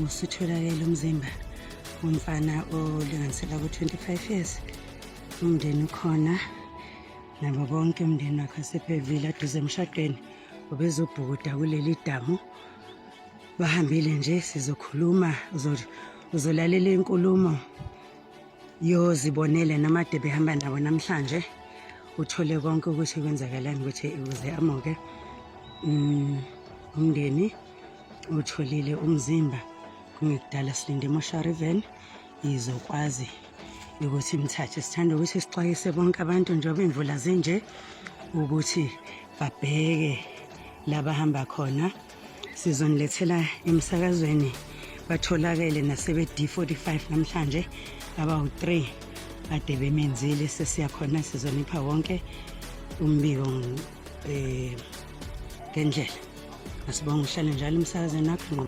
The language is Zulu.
Usutholakele umzimba womfana olinganisela ku-25 years. Umndeni ukhona nabo bonke, umndeni wakhe wasePeville aduze emshadweni, ubezobhukuda kuleli damu. Bahambile nje, sizokhuluma, uzolalela inkulumo yozibonele noma de behamba nabo namhlanje, uthole konke ukuthi kwenzakalani ukuthi ukuze amuke. Umndeni utholile umzimba kungekudala, silinde emoshari van izokwazi ukuthi imthathe. Sithanda ukuthi sixwayise bonke abantu njengoba imvula zinje ukuthi babheke la bahamba khona. Sizonilethela emsakazweni, batholakele nasebe-D45 namhlanje abawu-3 kade bemenzile. Sesiyakhona, sizonipha wonke umbiko ngendlela. Asibonge, uhlale njalo emsakazweni wakho.